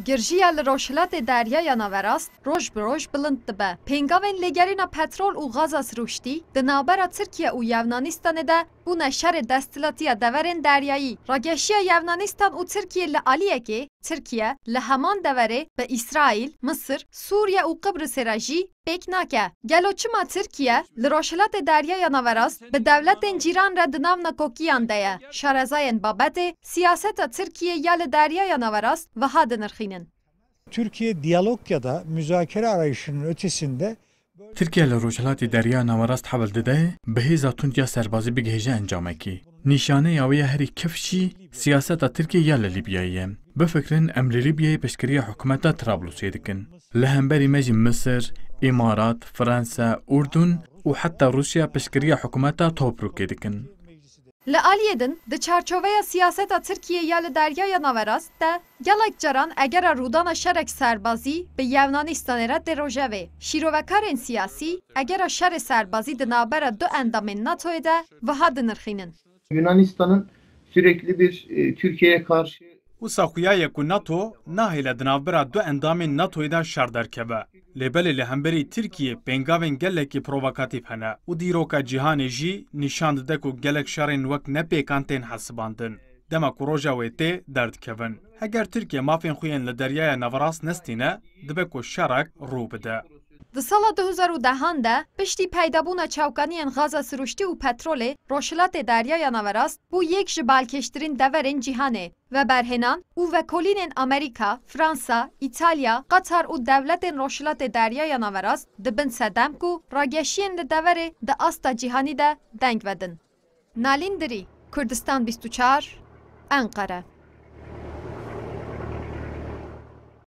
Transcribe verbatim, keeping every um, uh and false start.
Girjiya li Rojhilatê Deryaya Naverast roj bi roj bilind dibe. Pêngavên lêgerîna petrol û gaza sirûştî di navbera Tirkiye û Yevnanîstanê de bûne şerê desthilatiya deverên deryayî. Rageşiya Yevnanîstan û Tirkiye li aliyekê, Tirkiye li heman deverê bi Îsraîl, Misir, Sûriye û Qibrisê re jî pêk nake. Gelo çima Tirkiye li Rojhilatê Deryaya Naverast bi dewletên cîran re di nav nakokiyan de ye? Şarezayên babetê siyaseta Tirkiye ya li Deryaya Naverast wiha dinirxînin. Türkiye diyalog ya da müzakere arayışının ötesinde Tirkiye li Rojhilatê Derya Naverast hewl dide bi hêza tund ya serbazî bigihêje encamekê. Nîşaneya wê ya herî kif jî siyaseta Tirkiye ya li Lîbyayê ye. Bifikirin em li Lîbyayê piştgiriya hikûmeta Trablusê dikin. Li hemberî me jî Misir, Îmarat, Fransa, Urdun û heta Rûsya piştgiriya hikûmeta Tobrukê dikin. Li aliyê din, di çarçoveya siyaseta Tirkiye ya li Deryaya Naverast de, gelek caran egera rûdana şerek serbazî bi Yevnanîstanê re tê rojevê. Şîrovekarên siyasî egera şerê serbazî di navbera du endamên NATOyê de wiha dinirxînin. Yunanistan'ın sürekli bir e, Türkiye'ye karşı Wisa xuya ye ku NATO nahêle di navbera du endamên NATOyê de şer derkeve. Lê belê li hemberî Tirkiyê pêngavên gelekî provokatîf hene û dîroka cîhanê jî nîşan dide ku gelek şerên wek nepêkan tên hesibandin. Dema ku roja wê tê derdikevin. Heger Tirkiye mafên xwe yên li Deryaya Naverast nestîne, dibe ku şerek rû bide. Di sala du hezar û dehan de, piştî peydabûna çavkaniyên gaza sirûştî û petrolê, Rojhilatê Deryaya Naverast bû yek ji balkêştirîn deverên cîhanê. Veberhênan û vekolînên Amerîka, Fransa, Îtalya, Qatar û dewletên Rojhilatê Deryaya Naverast dibin sedem ku rageşiyên li deverê di asta cîhanî de deng vedin. Nalîn Dirî, Kurdistan bîst û çar, Enqere.